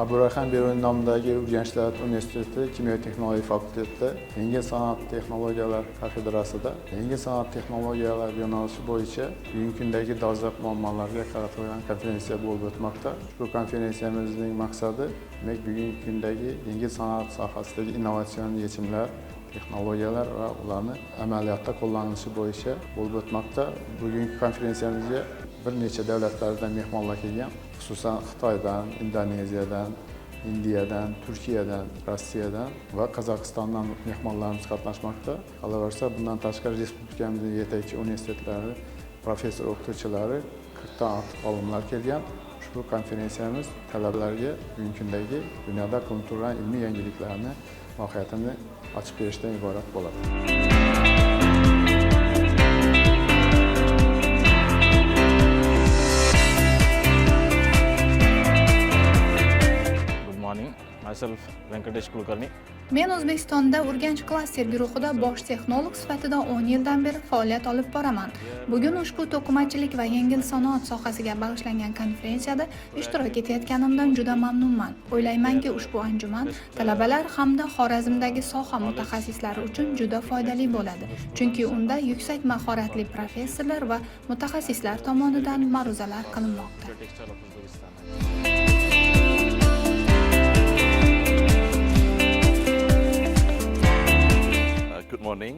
Abu Rayhon Beruniy nomidagi Urganch davlat universiteti kimyo texnologiya fakultetida yengil sanoat texnologiyalar kafedrasida yengil sanoat texnologiyalari yo'nalishi bo'yicha bugungi kundagi dolzarb muammolarga qaratilgan konferensiya bo'lib o'tmoqda. Ushbu konferensiyamizning maqsadi, demak, bugungi kundagi yengil sanoat sohasidagi innovatsion yechimlar, texnologiyalar va ularni amaliyotda qo'llanilishi bo'yicha bo'lib o'tmoqda. Bugungi konferensiyamizga bir necha davlatlardan mehmonlar kelgan, xususan, Xitoydan, Indoneziyadan, Indiyadan, Turkiyadan, Rossiyadan va Qozog'istondan mehmonlarimiz qatnashmoqda. Qolaversa, bundan tashqari, respublikamizning yetakchi universitetlari professor o'qituvchilari, 40dan ortiq olimlar kelgan. Ushbu konferensiyamiz talabalarga bugungi kundagi dunyoda qilinib turgan ilmiy yangiliklarni mohiyatini ochib berishdan iborat bo'ladi. Good morning. Myself Venkatesh Kulkarni. Men O'zbekistonda Urganch klaster guruhida bosh texnolog sifatida 10 yildan beri faoliyat olib boraman. Bugun ushbu to'qimachilik va yengil sanoat sohasiga bag'ishlangan konferensiyada ishtirok etayotganimdan juda mamnunman. O'ylaymanki, ushbu anjuman talabalar hamda Xorazmdagi soha mutaxassislari uchun juda foydali bo'ladi. Chunki unda yuksak mahoratli professorlar va mutaxassislar tomonidan ma'ruzalar qilinmoqda. Textile of Uzbekistan. Good morning.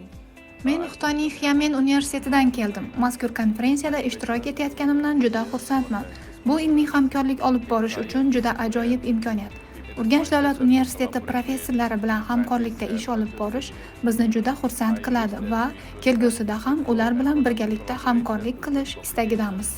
Men Xitoyning Xiamen universitetidan keldim. Mazkur konferensiyada ishtirok etayotganimdan juda xursandman. Bu ilmiy hamkorlik olib borish uchun juda ajoyib imkoniyat. Urganch davlat universiteti professorlari bilan hamkorlikda ish olib borish bizni juda xursand qiladi va kelgusida ham ular bilan birgalikda hamkorlik qilish istagidamiz.